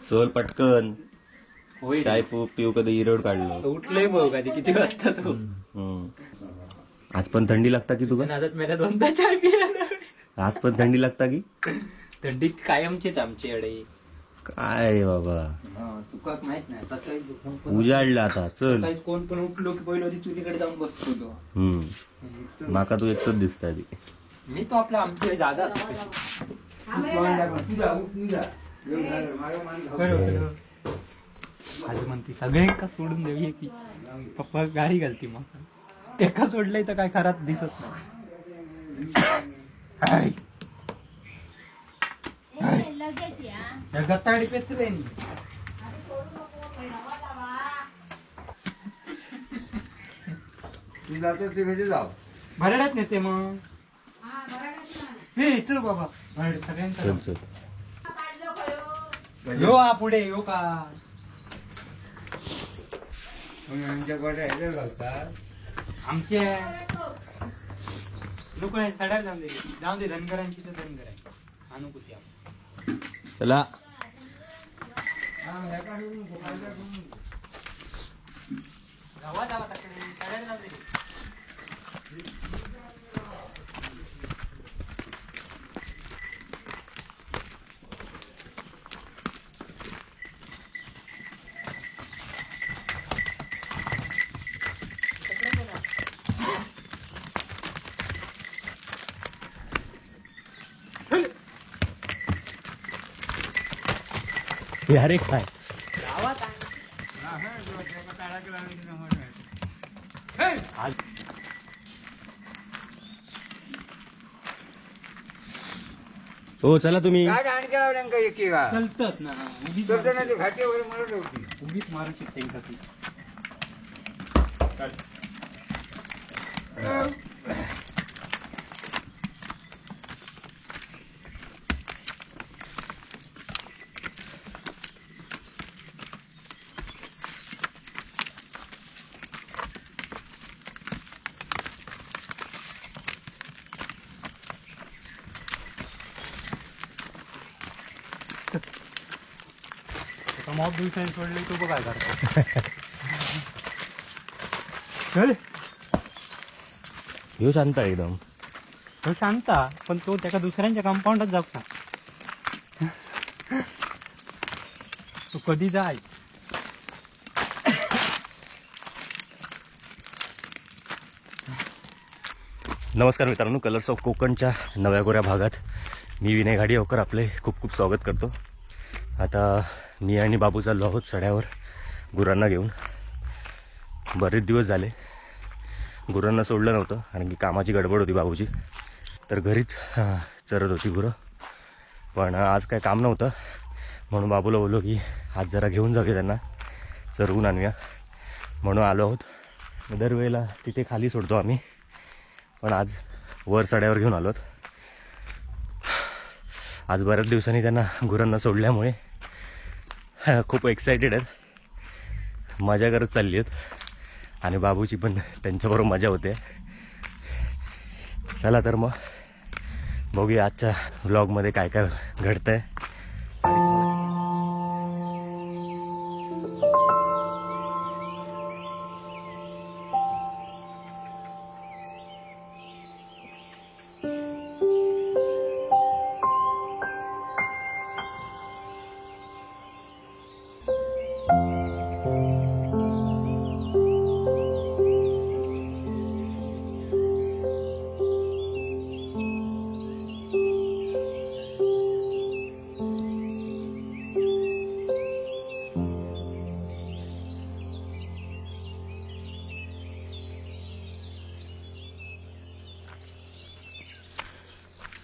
चल पटकन चाय पिऊ कधी इरोड काढलो उठले बघ आधी किती वाजता तो. आज पण थंडी लागता की तुका? मेला दोनदा चाय पियाला. आज पण थंडी लागता की? थंडीत कायमचीच आमच्याकडे. काय रे बाबा तुका माहित नाही उजाडला आता. चल कोण पण उठलो की पहिलं चुलीकडे जाऊन बसतो तो. माका तू एकटोच दिसता. मी तो आपला आमची जागा आज म्हणती सगळे का सोडून देऊ की पप्पा गाडी घालती मग तेका सोडलंय तर काय खरात दिसत नाही. भरड्यात नेते मग. हे चल बाबा भरड सगळ्यांचा यो हा पुढे यो का आमचे लोक सड्यावर जाऊन दे जाऊन दे धनगरांची तर धनगर आहे अनुकूती. चला गावात जावा सड्यावर जाऊन दे. अरे काय हो चला तुम्ही चलतात ना उगीच मारू शकते. मॉब दिवसांनी सोडले तो बघ काय करतो. चल ह्यो शांत एकदम. तो शांत पण तो त्याच्या दुसऱ्यांच्या कंपाऊंडात जाऊ सांग तो कधी जाय. नमस्कार मित्रांनो, कलर्स ऑफ कोकणच्या नव्या गोऱ्या भागात मी विनय घाडीगावकर आपले खूप खूप स्वागत करतो. आता मी आणि बाबू चाललो आहोत सड्यावर गुरांना घेऊन. बरेच दिवस झाले गुरांना सोडलं नव्हतं कारण की कामाची गडबड होती बाबूची, तर घरीच चरत होती गुरं. पण आज काय काम नव्हतं म्हणून बाबूला बोललो की आज जरा घेऊन जाऊया त्यांना, चरवून आणूया म्हणून आलो आहोत. दरवेळेला तिथे खाली सोडतो आम्ही, पण आज वर सड्यावर घेऊन आलो आहोत. आज बऱ्याच दिवसांनी त्यांना गुरांना सोडल्यामुळे खूप एक्सायटेड आहेत, मजा करत चालली आहेत आणि बाबूची पण त्यांच्याबरोबर मजा होते. चला तर मग बघूया आजच्या व्लॉगमध्ये काय काय घडतं आहे.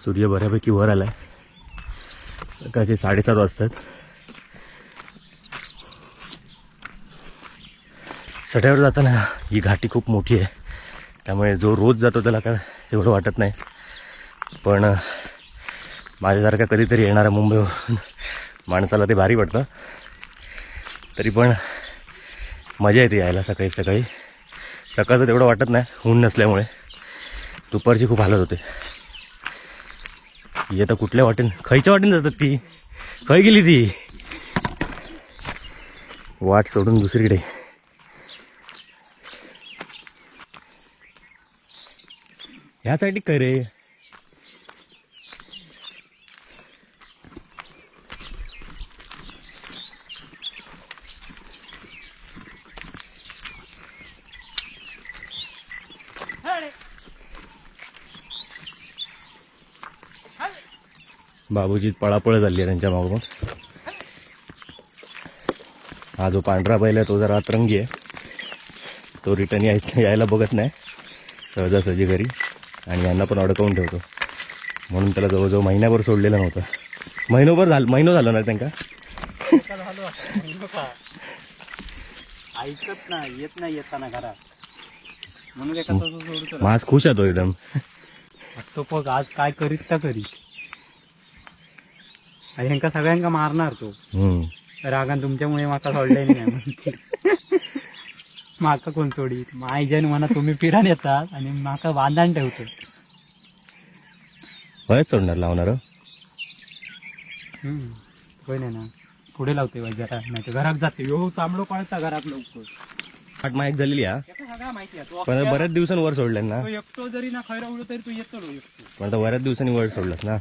सूर्य बऱ्यापैकी वर आलाय. सकाळचे 7:30 वाजतात. सड्यावर जाताना ही घाटी खूप मोठी आहे, त्यामुळे जो रोज जातो त्याला काय एवढं वाटत नाही, पण माझ्यासारखा कधीतरी येणारा मुंबईवरून माणसाला ते भारी वाटतं. तरी पण मजा येते यायला सकाळी सकाळी. सकाळचं तेवढं वाटत नाही ऊन नसल्यामुळे, दुपारची खूप हालत होते. ही आता कुठल्या वाटेन, खयच्या वाटेन जातात ती, खय गेली ती? वाट सोडून दुसरीकडे. ह्यासाठी करे बाबूजी पळापळ झाली आहे त्यांच्या मागून. हा जो पांढरा बैल आहे तो जरा अतरंगी आहे, तो रिटर्न यायला बघत नाही सहजासहजी घरी, आणि यांना पण अडकवून ठेवतो, म्हणून त्याला जवळजवळ महिन्याभर सोडलेलं नव्हतं. महिनोभर झालं, महिनो झालं ना त्यांका. ऐकत नाही, येत नाही येताना घरात, म्हणून आज खुश आहे तो एकदम. तो बघ आज काय करीत का करीत, आणि ह्यांका सगळ्यांका मारणार तो रागान, तुमच्यामुळे माका सोडले नाही म्हणते. माका कोण सोडीत, मायजन म्हणा तुम्ही फिरान येतात आणि माका बांधान ठेवतो. होय सोडणार लावणार होय नाही ना, पुढे लावते जरा, नाही तर घरात जाते. यो चांबडो पळता घरात लवकर. वाट माहीत झालेली आहे माहिती आहे, पण बऱ्याच दिवसांनी वर सोडलं ना. एकटो जरी ना खैर उडलो तरी तू येतो एकटो, पण आता बऱ्याच दिवसांनी वर सोडलंस ना.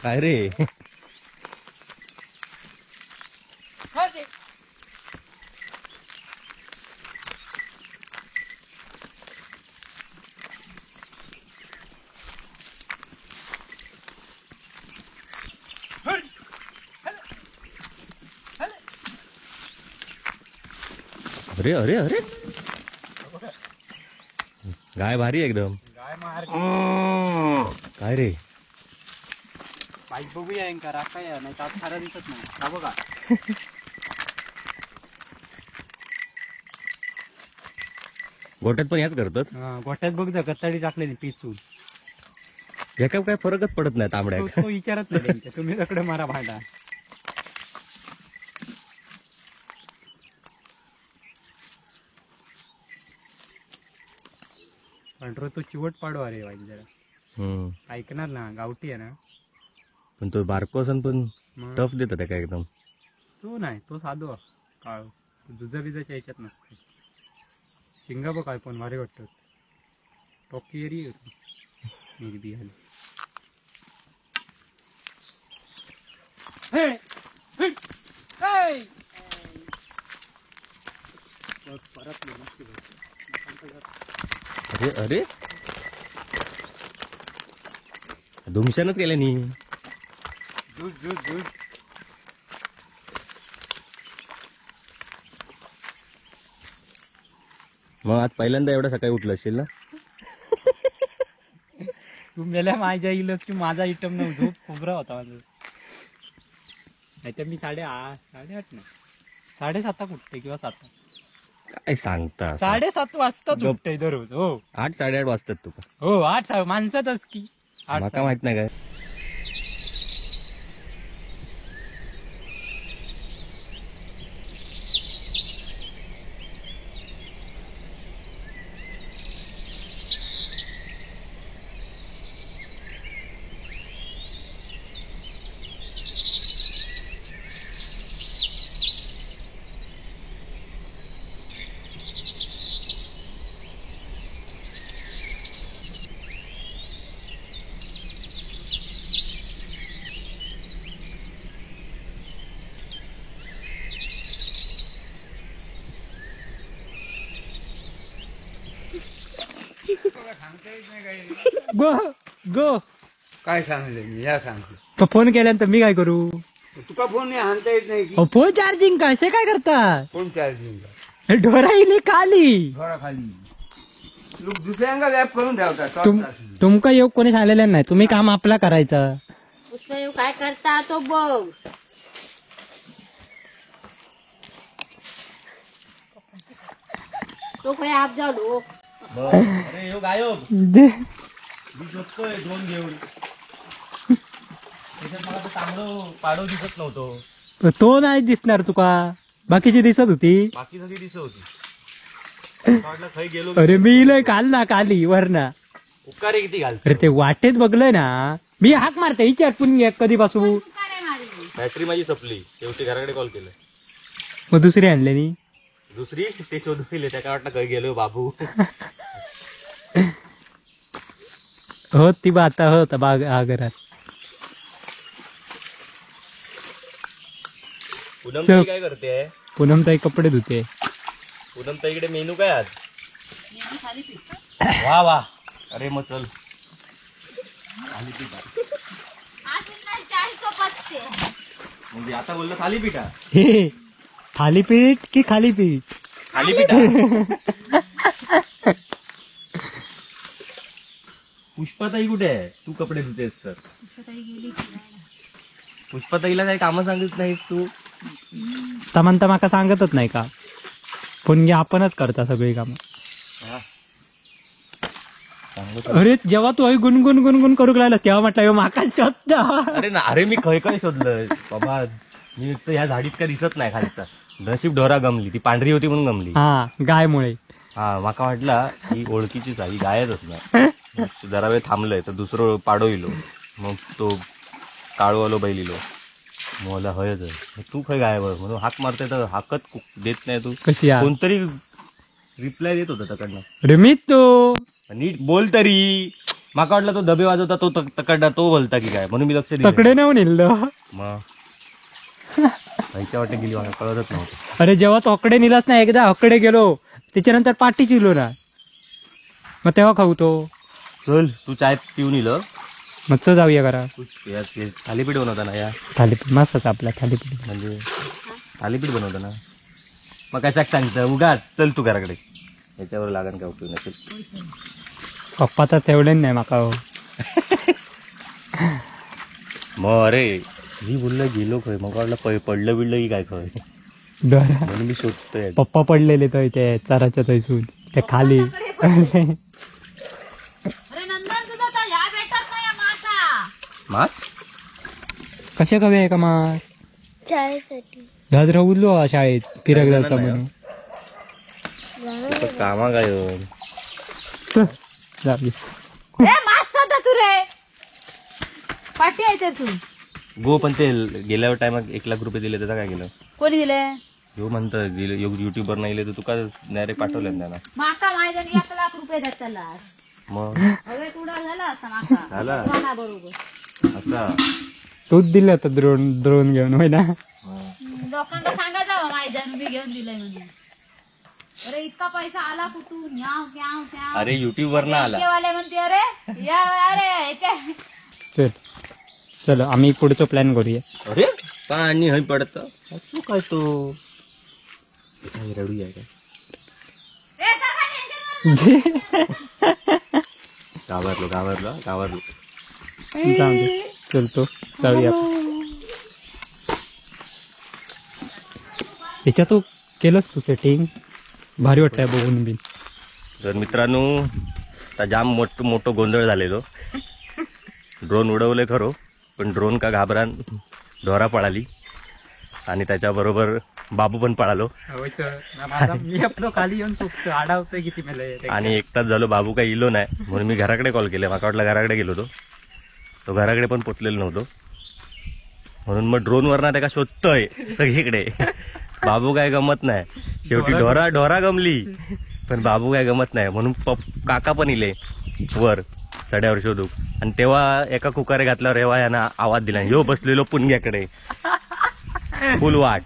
काय रे अरे अरे अरे गाय भारी एकदम. गाय मार काय रे बाईक बघूया का राखाया नाही तर खरा दिसत नाही का बघा. गोट्यात पण याच करतात. गोट्यात बघ जा गत्ताडी टाकलेली पिचून, याका काय फरकच पडत नाही तांबड्या. तो विचारत नाही तुम्ही तकडे मारा भांडा. पण तो चिवट पाडो अरे वाईट जरा ऐकणार ना, गावठी आहे ना. पण तो बारको असन पण टफ देतात का एकदम. तो नाही, तो साधो काळ जुजा बिजाच्या ह्याच्यात नसते. शिंगा बघ काय पण भारी वाटत, टोकियरी निर्बी आली. परत अरे अरे धुमशानच केलं नी. झुज झुज झुज. मग आज पहिल्यांदा एवढा सकाळी उठलं असेल ना तू? मेल्या माझ्या येईलच की माझा आयटम नव्हतो, झोप खोबरा होता माझं. नाही तर मी 8:30 नाही 7:30 उठते किंवा 7. काय सांगता? 7:30 वाजताच उठते दररोज. हो 8 साडेआठ वाजतात तुका? हो 8 माणसातच की. माका माहित नाही काय. गो गो काय सांगले मी या सांगतो. तो फोन केल्यानंतर मी काय करू? तुका फोन नाही हाणता येत नाही की? फोन चार्जिंग कसे काय करता? फोन चार्जिंग ढोरा इली खाली, ढोरा खाली लोक दुसऱ्यांका व्याप करून ठेवतात. तुमका योग कोणी सांगलेलं नाही, तुम्ही काम आपला करायचं. काय करता तो बघ. तो काय आप जालो. अरे यो गायब. मी शोधतोय ड्रोन घेऊन, त्याच्यात मला चांगलं पाडो दिसत नव्हतं. तो नाही दिसणार तुका, बाकीची दिसत होती. बाकी सगळी दिसत होती. खै गेलो. अरे मी इलोय काल ना काली वरना. उपकारे किती घाल. अरे ते वाटेत बघलंय ना मी, हाक मारते विचार पण कधीपासून. बॅटरी माझी संपली, शेवटी घराकडे कॉल केलं. मग दुसरी आणले नी. दुसरी ते शोधून गेले, त्या काय वाटलं खै गेलो बाबू. हो ती बा आता हो बाग घरात. पूनम ताई काय करते? पूनम ताई कपडे धुते. पूनम ताईकडे मेनू काय आज? वा वा. अरे मग चल थालीपीठ. म्हणजे आता बोललो थालीपीठ. हे थालीपीठ की खालीपीठ? थालीपीठ. पुष्पाताई कुठे आहे? तू कपडे धुतेस तर. पुष्पाताईला काही कामं सांगत नाहीस तू. तमंता माका सांगतच नाही का पण आपणच करता सगळी कामं. अरे जेव्हा तू आई गुणगुण गुणगुण करू लागला तेव्हा म्हटलं माका शोधता. अरे ना, अरे मी खय खय शोधलं बाबा. मी तर ह्या झाडीत काय दिसत नाही खालचा. नशीब ढोरा गमली, ती पांढरी होती म्हणून गमली. हा गायमुळे. हा माका वाटला ही ओळखीचीच आहे, ही गायच असणार. जरा वेळ थांबलंय तर दुसरं पाडो इलो, मग तो काळू आलो बैल इलो. मला हयच आहे तू खय गायब म्हणून हाक मारते तर हाकत देत नाही तू. कशी कोणतरी रिप्लाय देत होता तकडनं. अरे मी तो नीट बोल तरी. माका वाटलं तो दबे वाजवता तो तकडना तो बोलता की काय, म्हणून मी लक्ष दिलं. तकडे नाही नेलं मग वाटे गेली, मला कळतच नव्हतं. अरे जेव्हा तो अकडे नेलाच ना एकदा अकडे गेलो त्याच्यानंतर पाठी चिलो ना, मग तेव्हा खाऊ तो. चल तू चाय पिऊन इलं मग चल जाऊया करा. थालीपीठ बनवता ना या? थालीपीठ मस्तच आपला थालीपीठ. म्हणजे थालीपीठ बनवता ना मग कशाक सांगतं उगाच. चल तू घराकडे, याच्यावर लागण काय उपयोग नसेल. पप्पा तर तेवढे नाही माका. मग अरे मी बोललं गेलो खय, मग वाटलं पडलं बिडलं की काय खय, म्हणून मी शोधतोय. पप्पा पडलेले तो ते चाराच्या थंयसून ते खाली. मास कशा कवी आहे का मास? शाळेसाठी उरलो शाळेत फिरायला जायचा म्हणून. कामा काय चल तू रे पाठी आहे तर तू गो. पण ते गेल्या टायमात 1 लाख रुपये दिले त्याचा काय केलं? कोणी दिले? यो म्हणत युट्यूबर नाही तर तुका डायरेक्ट पाठवलं त्यांना. माका माझ्या 1 लाख रुपये देतला मग हवे उडा झाला असा माका झाला बरोबर. असा तूच दिलं आता ड्रोन ड्रोन घेऊन होय ना. लोकांना सांगा जावा माझ्या मी घेऊन दिलंय म्हणून. अरे इतका पैसा आला कुठून? अरे युट्यूब वर ना आला. वाले म्हणते अरे या अरे चल चल आम्ही पुढचं प्लॅन करूया. अरे पाणी हय पडत तू काय तो रडू आहे काय? घाबरलो घाबरलो घाबरलो. चलतो जाऊया. त्याच्यात तू केलंस तू सेटिंग भारी वाटतंय बघून बिन. तर मित्रांनो आता जाम मोठं गोंधळ झालेलो. ड्रोन उडवले खरो, पण ड्रोन का घाबरान ढोरा पळाली आणि त्याच्याबरोबर बाबू पण पळालो. मी आपलं खाली येऊन सोपतो आडावतोय किती मला. आणि 1 तास झालो बाबू काही इलो नाही म्हणून मी घराकडे कॉल केले. माका वाटलं घराकडे गेलो तो, तो घराकडे पण पोचलेलो नव्हतो. म्हणून मग ड्रोनवर ना त्याका शोधतोय सगळीकडे. बाबू काय गमत नाही. शेवटी ढोरा ढोरा गमली पण बाबू काय गमत नाही म्हणून काका पण इले वर सड्यावर शोधू. आणि तेव्हा एका कुकारे घातल्यावर एव्हा यांना आवाज दिला, ह्यो बसलेलो पुणग्याकडे फुल वाट.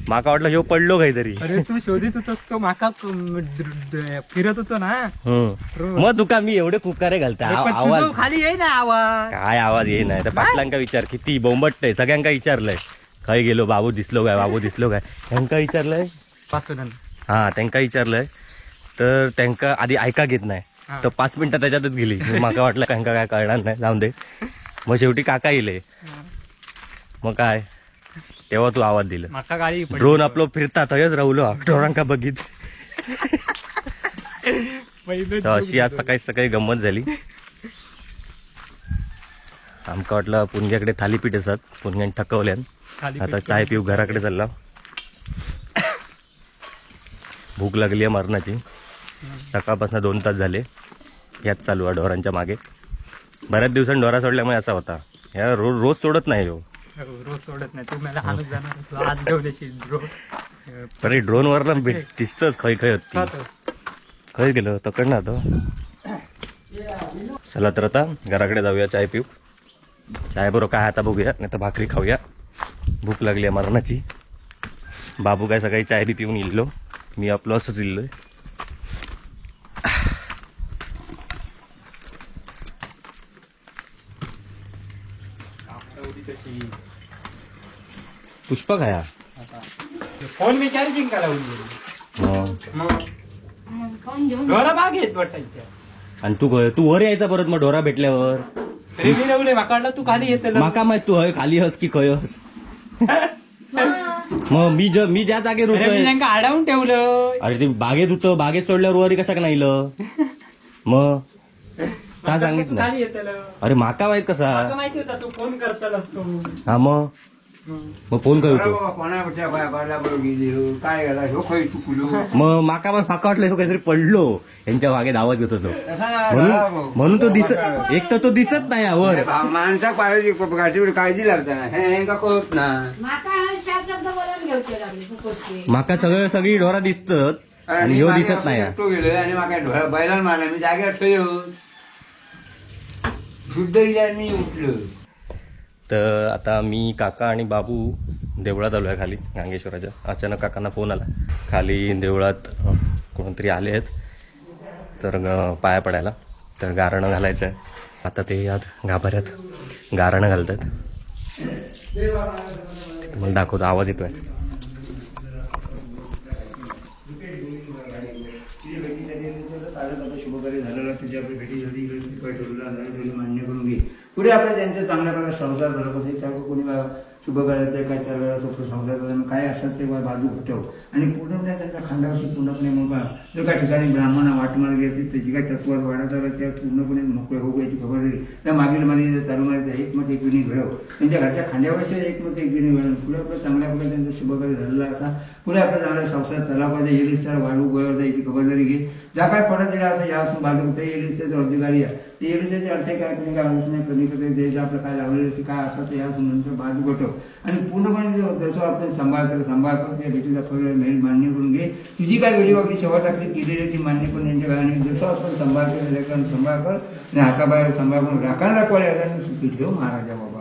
माका वाटलं ह्यो पडलो काहीतरी. अरे तू शोधित होतोस तो माका फिरत होतो ना. मग तुका मी एवढे कुकारे घालता आवाज खाली येई ना आवाज काय आवाज येई नाही. तर पाटलांका विचार किती बोंबटतंय सगळ्यांका विचारलंय खय गेलो बाबू दिसलो काय बाबू दिसलो काय त्यांका विचारलंय. हा त्यांका विचारलंय तर त्यांका आधी ऐका घेत नाही तर 5 मिनिटं त्याच्यातच गेली. माका वाटलं त्यांका काय कळणार नाही जाऊन दे. मग शेवटी काका येले मग काय तेव्हा तू आवाज दिला. ड्रोन आपलो फिरता थंयच राहुलो ढोरांका बघित. अशी आज सकाळी सकाळी गंमत झाली. आमकां वाटलं पुणग्याकडे थालीपीठ असत, पुणग्यान थकवल्यान. आता चाय पिऊ घराकडे चालला. भूक लागली आहे मरणाची. सकाळपासून 2 तास झाले यात चालू आहे ढोरांच्या मागे. बऱ्याच दिवसांनी ढोरा सोडल्यामुळे असा होता. ह्या रोज रोज सोडत नाही हो. रोज सोडत नाही. तू मला हाणत जाणार आज घेऊन ड्रोन. अरे ड्रोन वर ना दिसतच खय खय होती. खय गेलं तकड ना तो. चला तर आता घराकडे जाऊया, चाय पिऊ. चाय बरोबर काय आता बघूया, नाही तर भाकरी खाऊया. भूक लागली आहे मरणाची. बाबू काय सकाळी चाय बी पिऊन इल्लो, मी आपलं असंच इल्लोय. पुष्पा खाया फोन मी चार्जिंग का लावून ढोरा बाग येत वाटायच्या. आणि तू तू वर यायचा परत मग ढोरा भेटल्यावर. माका तू खाली येत, माका माहित तू हय खाली हस की खय हस. मग मी मी ज्या जागेर होतो अडवून ठेवलं. अरे ते बागेत होतं, बागेत सोडल्यावर वर कशाक नाही मग का सांगितलं. अरे माका माहित कसा माहिती होता तू फोन करताल असतो. हा मग मग फोन करतो मग माका पण माका वाटलं काहीतरी पडलो यांच्या मागे धावत घेत होतो म्हणून तो दिसत एक तर तो दिसत नाही वर. माणसाक काळजी लागता कळत ना. माका सगळं सगळी ढोरा दिसतात आणि ह्यो दिसत नाही. गेलो आणि माका बैलान मारला मी जागेवर ठेव शुद्ध मी उठलो. तर आता मी काका आणि बाबू देवळात आलो आहे खाली गांगेश्वराच्या. अचानक काकांना फोन आला, खाली देवळात कोणतरी आले आहेत तर पाया पडायला, तर गारणं घालायचं आहे. आता ते यात गाभाऱ्यात गारणं घालतात. तुम्हाला दाखवतो, आवाज येतोय. पुढे आपल्या त्यांच्या चांगल्या प्रकारे संसार झाला पाहिजे. त्या कोणी शुभ करायचं काय त्यावेळेला सोपं संसार झाला काय असेल ते बाजू ठेव आणि पूर्ण त्यांच्या खांद्यावरची पूर्णपणे मग जर काही ठिकाणी ब्राह्मण वाटमार्ग असतील त्याची काय तत्वात वाढत आलं त्या पूर्णपणे मोकळे होऊ याची खबर दिली. त्या मागील मागे चालू मारायचं एकमत एकविणी घडव त्यांच्या घरच्या खांद्यावरच्या एकमत एकविणी घडवून पुढे आपलं चांगल्या प्रकारे त्यांचा शुभकार्य झालेला असा पुढे आपला चांगला संसार चालला पाहिजे. येईल वाढू गोळा याची खबरदारी घे. ज्या काय पडत दिला असं या असून बाजू कुठे येईल अधिकारी आहे ते येईल अर्थ काय कोणी काय नाही कमी करते द्यायचं आपलं काय लावलेलं असेल काय असं ते या असून नंतर बाजू गटव आणि पूर्णपणे जसं आपण सांभाळ कर सांभाळ कर त्या भेटीचा फळ मेल मान्य करून घे. तुझी काय वेळी वागली सेवा टाकली केलेली ती मान्य करून त्यांच्या घराने जसं आपण सांभाळ केलं सांभाळ कर आणि हाताबाहेर सांभाळ करून राखण राखवायला सुखी ठेव महाराजा बाबा.